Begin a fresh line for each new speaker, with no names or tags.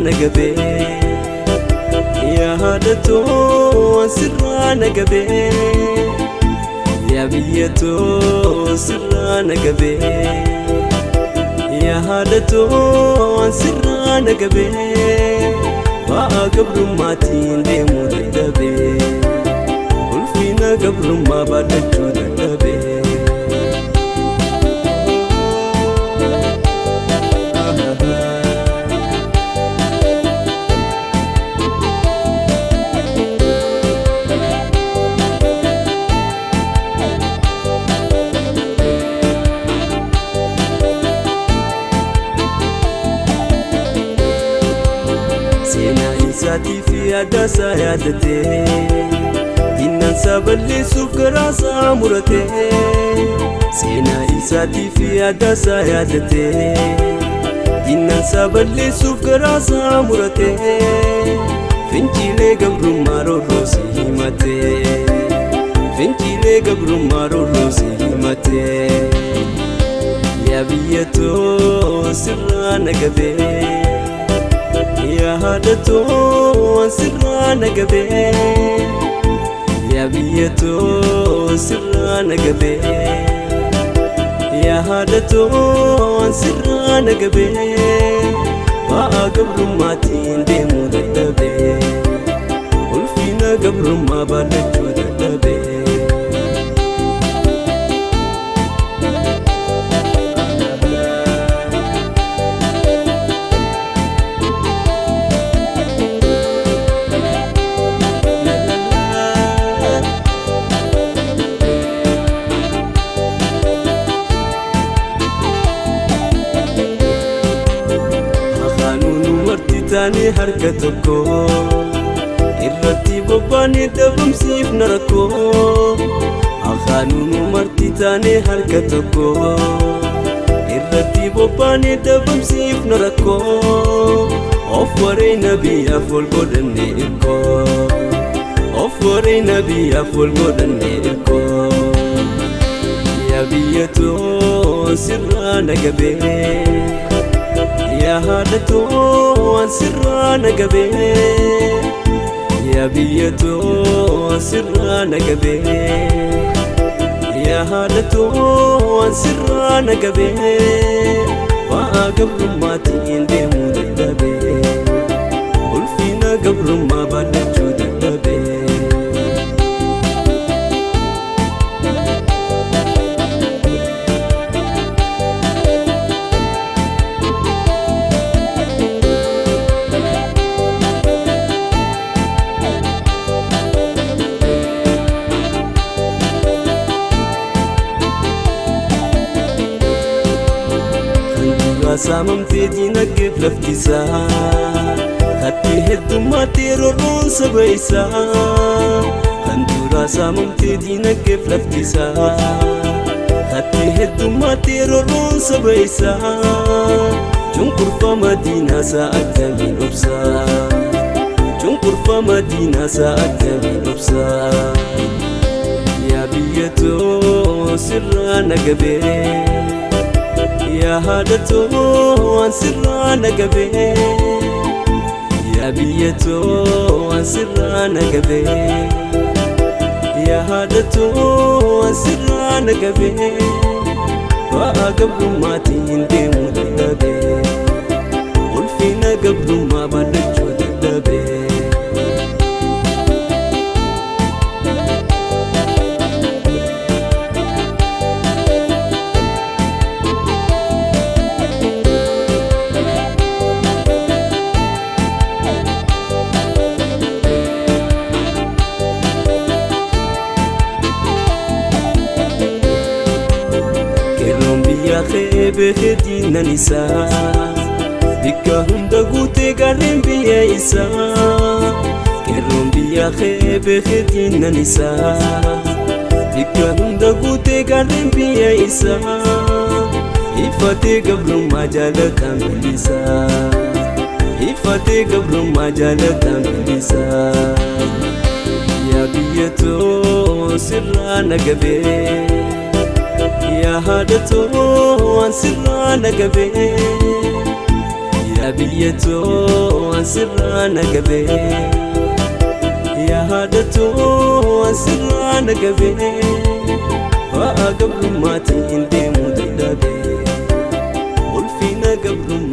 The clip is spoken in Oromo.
sirraa na gabee Yaa haadha too sirraa na gabee Yaa biyya too sirraa na gabee Yaa haadha too sirraa na gabee Ba'aa gabrummaatiin deemuu dadhabee Ulfina gabrummaa baadhachuu dadhabee Seenaa isaatii fi aadaa isaa yaadatee Diinansaa balleessuuf garaa isaa muratee Seenaa isaatii fi aadaa isaa yaadatee Diinansaa balleessuuf garaa isaa muratee Fincilee gabrummaa roorroosii himatee Fincilee gabrummaa roorroosii himatee Yaa biyya too sirraa na gabee Yaa haadha too sirraa na gabee Yaa biyya too sirraa na gabee Yaa haadha too sirraa na gabee Ba'aa gabrummaatiin deemuu dadhabee Ulfina gabrummaa baadhachuu dadhabee Taanee harka tokko irratti bobbaanee dhabamsiifna rakkoo Akaanuun marti taanee harka tokko irratti bobbaanee dhabamsiifna rakkoo Of wareena biyyaaf wal godhannee irkoo Of wareena biyyaaf wal godhannee irkoo Yaa biyya too sirraa na gabee Yaa haadha too sirraa na gabee Yaa biyya too sirraa na gabee Yaa haadha too sirraa na gabee Ba'aa gabrummaatiin deemuu dadhabee Ulfina gabrummaa baadhachuu dadhabee Saamamtee diinagdeef lafti isaa Hatti heddummaatee roorroon saba isaa Kan duraa saamamtee diinagdeef lafti isaa Hatti heddummaatee roorroon saba isaa Cunqurfama diinaasaa akkamiin obsaa Cunqurfama diinaasaa akkamiin obsaa Yaa biyya too sirraa na gabee Yaa haadha too sirraa na gabee Yaa biyya too sirraa na gabee Yaa haadha too sirraa na gabee Ba'aa gabrummaatiin deemuu dadhabee Ulfina gabrummaa baadhachuu dadhabee Beekee diinan isaa Bikka hunda guutee gaarreen biyya isaa Qeerroon biyya kee beekee diinan isaa Bikka hunda guutee gaarreen biyya isaa Ifatee gabrummaa jaalataan bilisaa Ifatee gabrummaa jaalataan bilisaa Yaa biyya too sirraa na gabee Yaa haadha too sirraa na gabee Yaa biyya too Ansirraa na gabee yaa haadhatoo ansirraa na gabee ba'aa gabrummaatiin deemuu dadhabee ulfina gabrummaatiin.